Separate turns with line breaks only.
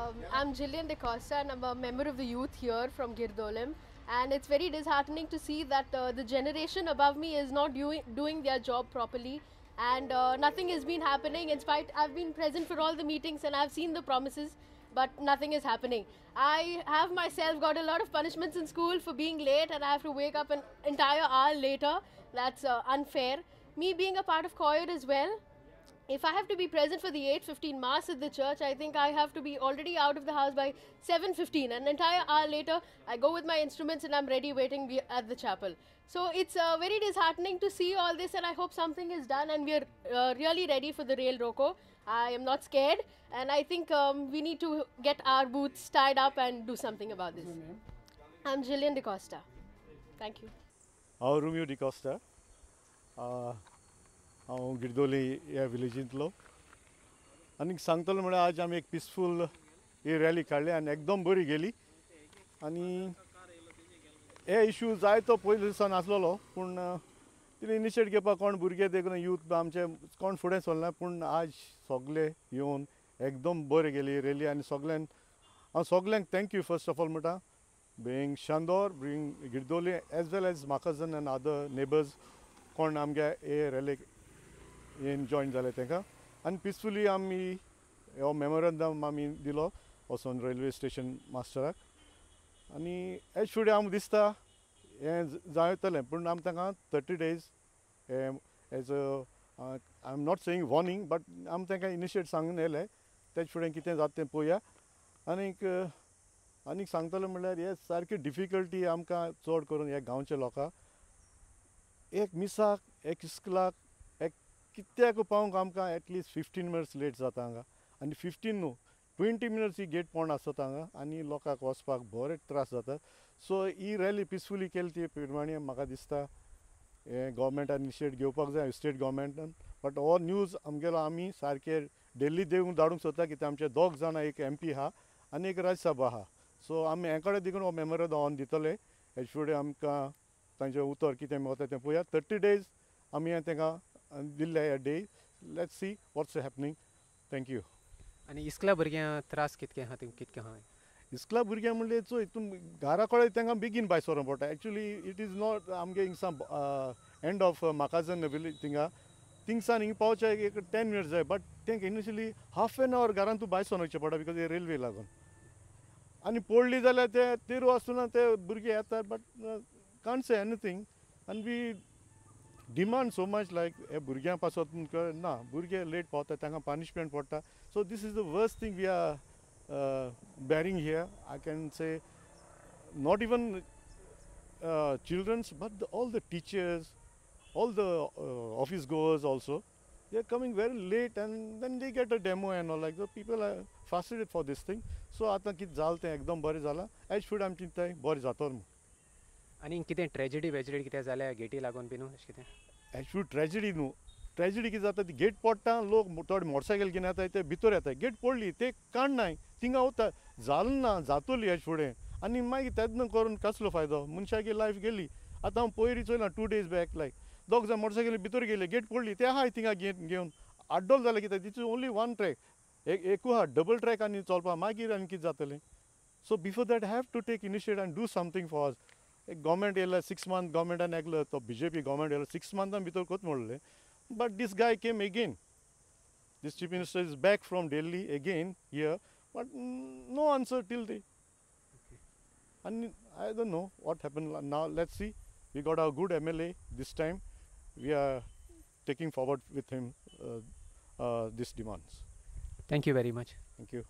I'm Jillian DaCosta and I'm a member of the youth here from Guirdolim, and it's very disheartening to see that the generation above me is not doing their job properly, and nothing has been happening. In spite, I've been present for all the meetings and I've seen the promises, but nothing is happening. I have myself got a lot of punishments in school for being late, and I have to wake up an entire hour later. That's unfair. Me being a part of choir as well, if I have to be present for the 8:15 mass at the church, I think I have to be already out of the house by 7:15. An entire hour later, I go with my instruments and I'm ready waiting at the chapel. So it's very disheartening to see all this, and I hope something is done and we are really ready for the rail roko. I am not scared, and I think we need to get our boots tied up and do something about this. I'm Jillian DaCosta. Thank you.
हांव Romeo D'Costa, हांव गिरदोली ह्या विलेजींतलो. आनी सांगतलो म्हळ्यार आज आमी एक peaceful ही rally काडली आनी एकदम बरी गेली. आनी हे इशू जायतो पयलीं दिसान आसलेलो, पूण तितले इनिशिएट घेवपाक कोण भुरगे देखून यूथ आमचे कोण फुडें सरना, पूण आज सगळे येवन एकदम बरी गेली रॅली. आनी सगळ्यांक हांव सगळ्यांक thank you first of all म्हणटा, being Chandor, being Guirdolim as well as Macazana and other neighbours कोण आमगे हे रॅलीक येवन जॉयन जाले तांकां. आनी पिसफुली आमी हो मेमोरंडम आमी दिलो वचोन रेल्वे स्टेशन मास्टराक. आनी हेच फुडें आमकां दिसता हें जायतलें, पूण आमी तांकां 30 days as a I am not saying warning, but आमी तांकां इनिशिएट सांगून येयले. तेच फुडें कितें जाता तें पळोवया. आनीक आनीक सांगतलो म्हणल्यार हे सारकी डिफिकल्टी आमकां चड करून ह्या गांवच्या लोकांक, एक मिसाक, एक इस्कुलाक, एक कित्याक पावंक आमकां एटलिस्ट 15 मिनट्स लेट जाता हांगा. आनी 15 न्हू 20 मिनट्स ही गेट पोंड आसता हांगा, आनी लोकांक वचपाक बरे त्रास जाता. सो ही रॅली पिसफुली केली ती प्रमाणे म्हाका दिसता हें गोवोरमेंटान इनिशिएट घेवपाक जाय, स्टेट गोवोरमेंटान. बट हो न्यूज आमगेलो आमी सारके डेल्ली देवूंक धाडूंक सोदता, कित्याक आमचे दोग जाणां, एक MP आहा आनी एक राज्यसभा आहा. सो आमी हे कडेन देखून हो मेमोरंडम ऑन दितले. हेच फुडें आमकां तांचें उतर कितें मेळटा तें पळोवया. 30 days आमी तांकां दिल्ले ह्या day. Let's see what's happening. Thank you.
आनी इस्कुला भुरग्यांक त्रास कितके आहा, कितके आहा?
इस्कुला भुरग्यांक म्हणल्यार चोय तूं घरा कडेन तांकां बेगीन भायर सरोंक पडटा. एक्चुली it is not आमगे हिंगसान एंड ऑफ माकाझन विलेज थिंगा थिंगसान हिंग पावचे एक 10 मिनट्स जाय, बट तांकां इनिशियली हाफ एन our घरान तूं भायर सरोन वचचें पडटा, because हे रेल्वे लागून. आनी पडली जाल्यार ते तेरू आसतना ते भुरगे येतात, बट कांट से एनीथींग. आनी we demand so much like हे भुरग्यां पासत ना, भुरगे लेट पावता तांकां पनिशमेंट पडटा. So this is the worst thing we are bearing here. I can say not even childrens but all the teachers, all the office goers also, they are coming very late and then they get a demo and all, like the people are frustrated for this thing. So आतां कितें जालें तें एकदम बरें जालां. As फुडें आमी चिंतताय बरें जातलो म्हूण.
आनी कितें ट्रेजिडी वेजिडी कितें जाल्या गेटी लागून बी न्हू अशें कितें?
एक्चुअली ट्रेजिडी न्हू, ट्रेजिडी कितें जाता, ती गेट पडटा, लोक थोडे मोटरसायकल घेवन येताय, ते भितर येताय, गेट पडली ते काडनाय, थिंगा वता, जालें ना जातली हेच फुडें. आनी मागीर तेन्ना करून कसलो फायदो, मनशाची लायफ गेली. आतां हांव पयरी चोयला 2 days back, लायक दोग जाण मोटरसायकली भितर गेले, गेट पडली, ते आहाय थिंगा घेवन आड्डोल जालें कितें. This is only one track, एकू आहा, डबल ट्रॅक आनी चलपा मागीर आनी कितें जातलें. So before that have to take initiate and do something for us. एक गोवोरमेंट येयला 6 months गोवोरमेंटान एकलो तो BJP government येयलो 6 मंथान भितर कोत म्हणलें, but this guy came again. This chief minister is back from Delhi again here, but no answer till day. आनी I don't know what happen now. Let's see. We got a good MLA this time. We are taking forward with him these demands.
Thank you very much.
Thank you.